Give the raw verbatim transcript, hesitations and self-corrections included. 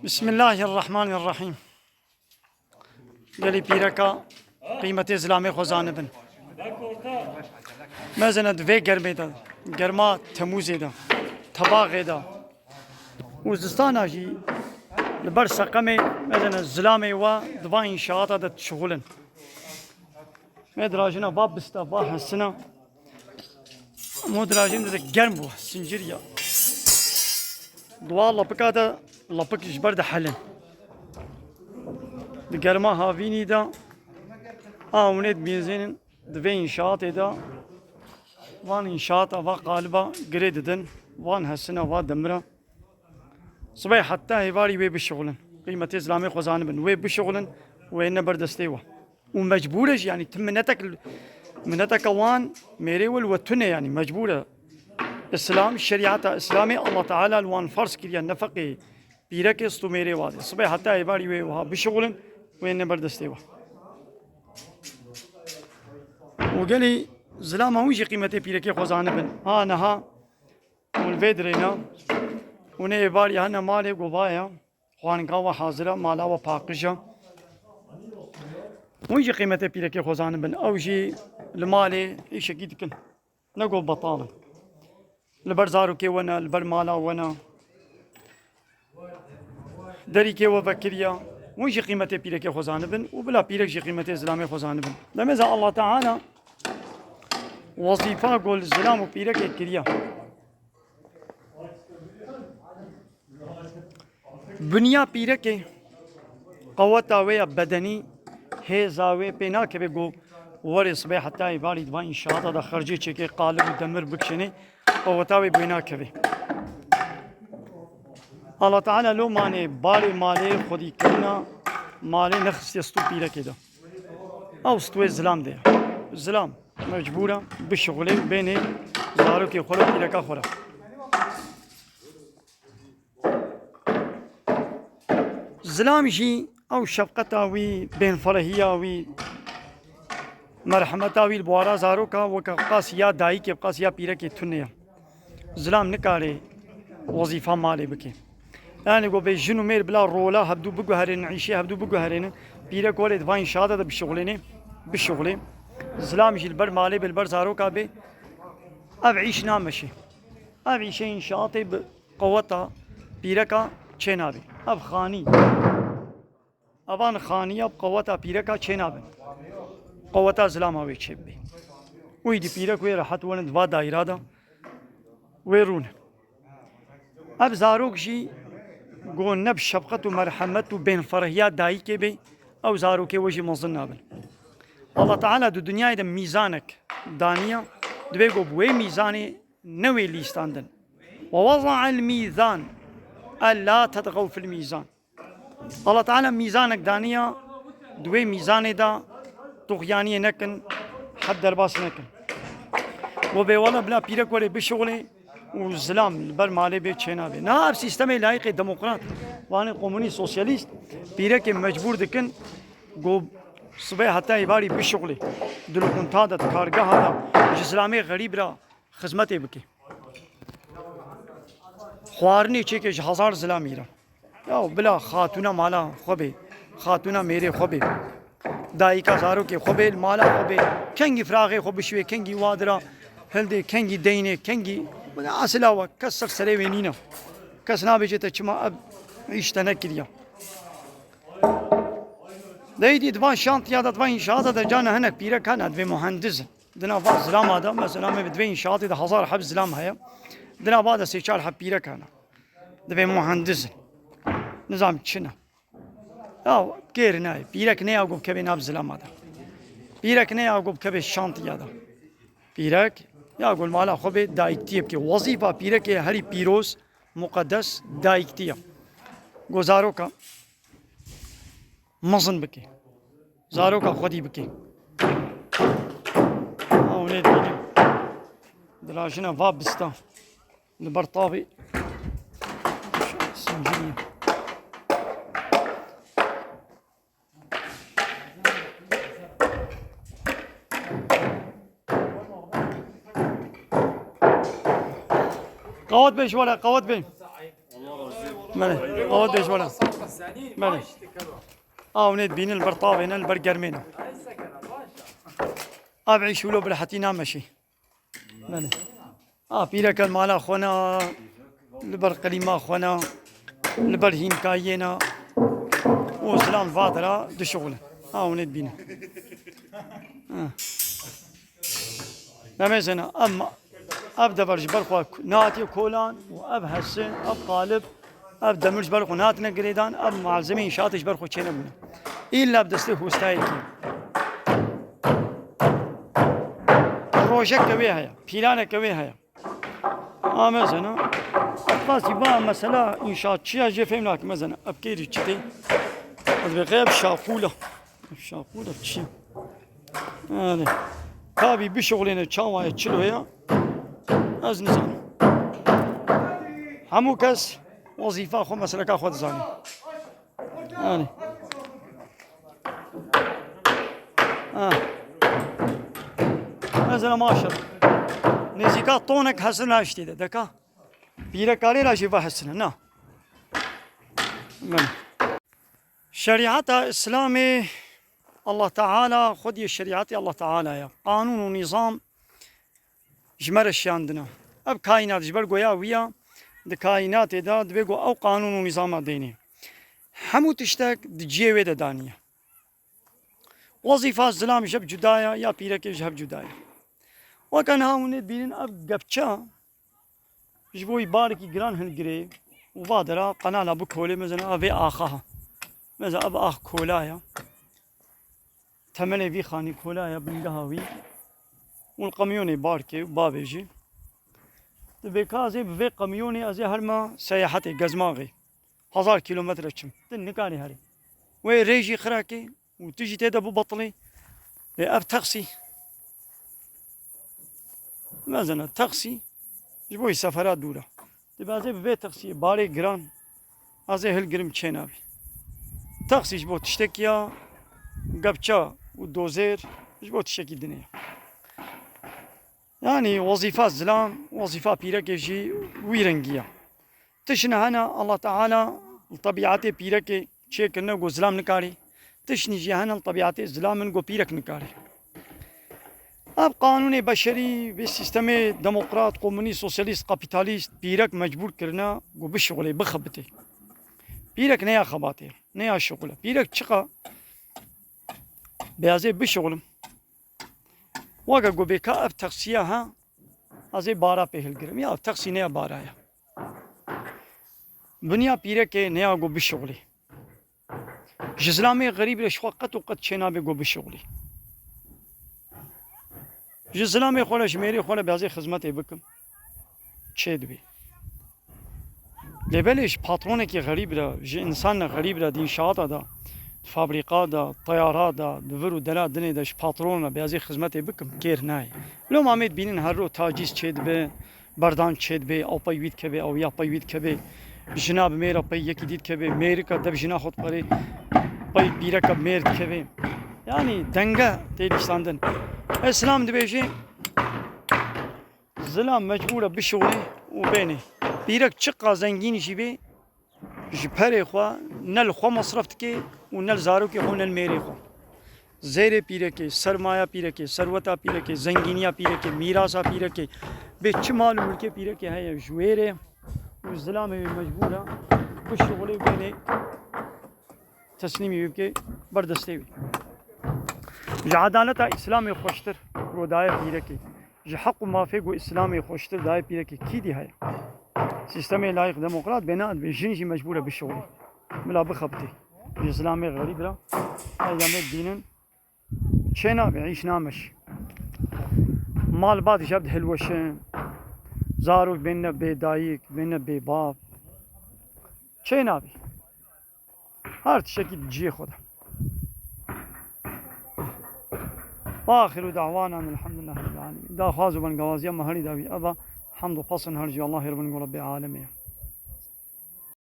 Bismillahirrahmanirrahim. Gelî pîreka qîmetê zilamê xwe zanibin. Mezene di vê germê de, germa Temûzê de, Tebaxê de û zistana jî li ber seqemê mezene zilamê we di va înşaata de dişixulin. Me dirajina va bista, va hesina. Mo dirajin de germ bû, sincir ya. Dua lapika de, lapik ji ber de helin. Di germa havînî de, a hûnê dibîzînin, di vê înşaatê de, van înşaata, va qaliba girê didin, van hesina, va demira. Sibê heta hêvarî wê bişixulin. Qîmetê zilamê xwe zanibin. Wê bişixulin, wê ne ber destê we. Û mecbûr e jî, yanî, tu minetek, mineteke wan mêrê we li we tune, yanî, mecbûr e. Îslam, şerîeta Îslamê Allah Teala li wan ferz kiriye, nefeqê pîrekê stû mêrê wa de. Sibê heta êvarî wê wiha bişixulin, wê ne ber destê we. Û gelî zilama wî jî qîmetê pîrekê xwe zanibin. Ha niha, û li vê dirêna, û ne êvarî hene malê govaya. Xwaringa we hazir e, mala we paqij e. Hûn jî qîmetê pîrekê xwe zanibin. Ew jî li malê îşekî dikin. Ne ku betal in. Li ber zarokê we ne, li ber mala we ne. Derîkê we vekiriya. Hûn jî qîmetê pîrekê xwe zanibin û bila pîrek jî qîmetê zilamê xwe zanibin. Demê ze Allah Teala wezîfa ku li zilam û pîrekê kiriya. Binya pîrekê, qeweta wê ya bedenî, hêza wê pê nakeve ku werê sibê heta êvarî di va înşaata de xercê çêkê, qalib û demir bikişênê, qeweta wê pê nakeve. Allah Teala lo manê barê malê xwedî kirina, malê nexistiye stû pîrekê de. Ew stûyê zilam de ye. Zilam mecbûr e bişixulê, bênê zarokê xwe re, pîreka xwe re. Zilam jî ew şefqeta wî, bênferehiya wî, merhemeta wî li bawara zaroka weke qas ya dayikê, qas ya pîrekê tune ye. Zilam nikare wezîfa malê bike. Yani ku bê jin û mêr bila rola hevdû biguherînin, îşê hevdû biguherînin, pîrek welê di va înşaata de bişixulêne, bişixulê. Zilam jî li ber malê bê, li ber zaroka bê, ev îş nameşe. Ev îşê înşaatê bi qeweta pîreka çênabe. Ev xanî. Evan xaniya bi qeweta pîreka çênabin. Qeweta zilama wê çêbibe. Wî di pîrek wê rehet werin di va daîra de wê rûne. Ev zarok jî go ne bi şefqet û merhemet û bênferhiya dayikê bê, ew zarokê we jî mezin nabin. Allah Teala di dinyayê de mîzanek daniya, divê go bi wê mîzanê ne wê lîstandin. Ve weza'el mîzan, ella tetxew fil mîzan. Allah Teala mîzanek daniya, di wê mîzanê de tuxyaniyê nekin, hed derbas nekin. Û bê wela bila pîrek were bişixulê û zilam li ber malê bê çênabê. Niha ev sîstemê layîqê demokrat, vanê komunîst, sosyalîst, pîrekê mecbûr dikin, ku sibê heta êvarî bişixulê. Di luqunta de, di kargeha de, ji zilamê xerîb re xizmetê bike. Xwarinê çêke ji hezar zilamî re. Ya bila xatûna mala xwe bê, xatûna mêrê xwe bê, dayika zarokê xwe bê, li mala xwe bê, kengî firaxê xwe bişwê, kengî wadira hildê, kengî deynê, kengî asila we, kes ser serê wê nîne. Kes nabêje te çima ev îş te nekiriya. Deyî dî di van şantiya de, di van înşaata de cana hinek pîrek hene, divê muhendis in. Di nava zilama de, mesela me bi divê înşaatê de hezar heb zilam heye. Di nava de sê çar heb pîrek hene. Divê muhendis in. Nizam çi ne? Ya kêr nayê. Pîrek ne ya ku bikevê nav zilama de. Pîrek ne ya ku bikevê şantiya de. Pîrek ya ku li mala xwe bê dayiktiyê bike. Wezîfa pîrekê herî pîroz, muqedes dayiktî ye. Ku zaroka mezin bike. Zaroka xwedî bike. Ha, hûn ê dibînin. Dilajina va bista. Li ber tavê. Sincirî. Qewet be ji we re, qewet be. Belê. O dejwara. Belê. A hûnê dibînin li ber tavê ne, li ber germê ne. Ev îş wilo bi rehetî nameşî. Belê. A pîreke li mala xwe ne, li ber qilîma xwe ne, li ber hînkayiyê ne. Û zilam va dera dişuxulin. A hûnê dibînin. Ha. Demê zena, ev ma-, ev dever ji ber xwe nehatiye kolan û ev hesin, ev qalib, ev demir ji ber xwe nehatine girêdan, ev malzemeyê înşaatê ji ber xwe çênebûne. Îlla bi destê hostayekê. Rojeke wê heye, pîlaneke wê heye. A mezena, ev qasî va mesela înşaatçiya jê fêm nakim mezena, ev kêrî çi tê? Ez bê qey ev şaqûl e. Ev şaqûl e çi ye? Erê. Tabî bişuxulêne çawa ye, çilo ye? Ez nizanim. Hemû kes wezîfa xwe, mesleka xwe dizane. Erê. Ha. Mesela maşallah. Nêzîka tonek hesina iştê de. Deka. Pîrekarê ra jî ve hesine. Na. Belê. Şerîeta Îslamê, Allah Teala xwediyê şerîetê Allah Teala ye. Qanûn û nîzam ji me re şiyandine. Ev kaînat ji ber goya wî ya, di kaînatê de divê ku ew qanûn û nîzama deynê. Hemû tiştek di cihê wê de daniye. Wezîfa zilam ji hev cuda ye, ya pîrekê ji hev cuda ye. Weke niha hûn ê dibînin ev gepçe, ji bo wî barekî giran hilgirê û va dera qenala bikolê, mezena ev vê axa ha. Mezena ev ax kola ya. Temelê vî xanî kola ya, bingeha wî. Û li qemyonê barkê û bavê jî. Dibê ka ez ê bi vê qemyonê ez ê herma seyahetê, gezmaxê. Hezar kîlometre çim. Tu nikarî herî. Wê rê jî xirakê. Û tu jî tê de bibetilî. Lê ev taksî. Mezena taksî ji bo sefera dûr e. Dibê ez ê bi vê taksiyê barê giran, ez ê hilgirim çênabî. Taksî ji bo tiştekî ya, gepça û dozêr ji bo tiştekî dinê ye. Yanî wezîfa zilam, wezîfa pîrekê jî wî rengî ye. Tiştine hene Allah Teala li tebîetê pîrekê çêkirine ku zilam nikarî. Tiştî jî hene li tebîetê zilam in ku pîrek nikarî. Ev qanûnê beşerî, vê sîstemê demokrat, komunîst, sosyalîst, kapîtalîst pîrek mecbûr kirine ku bişuxulê, bixebitê. Pîrek ne ya xebatê, ne ya şuxul e. Pîrek çiqa bê ez ê bişuxulim. Weke ku bê ka ev taksiya ha, ez ê bara pê hilgirim. Ya ev taksî ne ya bara ya. Binya pîrekê ne ya ku bişuxulî. Ji zilamê xerîb re ji xwe qet û qet çênabe ku bişuxulî. Ji zilamê xwe re, ji mêrê xwe re bê ez ê xizmetê bikim. Çêdibê. Lê belê ji patronekî xerîb re, ji însanê xerîb re, di înşaata de, di fabrîka de, teyara de, di vir û dera dinê de ji patron re bê ez ê xizmetê bikim, kêr nayê. Loma em ê dibînin her roj tacîz çêdibe, berdan çêdibe, ew pey wî dikeve, ew ya pey wî dikeve, jina bi mêra pey yekî dî dikeve, mêrika de bi jina xwe diperê, pey pîreka bi mêr dikeve. Yanî denge tê lîstandin. Îslam dibêje, zilam mecbûr e bişuxulê û bênê. Pîrek çiqa zengîn jî bê, ji perê xwe ne li xwe mesref dike û ne li zarokê xwe, ne li mêrê xwe. Zêrê pîrekê, sermaya pîrekê, serweta pîrekê, zengîniya pîrekê, mîrasa pîrekê, bê çi mal û milkê pîrekê heye ji wê re û zilamê wê mecbûr e bişuxulê bênê. Teslîmî wî bike ber destê wî. Ji edaleta Îslamê xweştir ku daye pîrekê. Ji heq û mafê ku Îslamê xweştir daye pîrekê kî dî heye? Sîstemê layîq demokrat bêne, divê jin jî mecbûr e bişuxulê. Bila bixebitê. Ji zilamê xerîb re, her demê dibînin çê nabe, îş nameş. Malbat ji hev dihilweşin. Zarok bêne bê dayik, bêne bê bav. Çê nabe. Her tiştekî di cihê xwe de. Wa axiru da'wana elhamdulillahi rabbil alemin. Daxwaz û bengawaziya me herî dawî eva, hemd û pesn her jî Allahê Rabbin ku Rabbê alemê ye.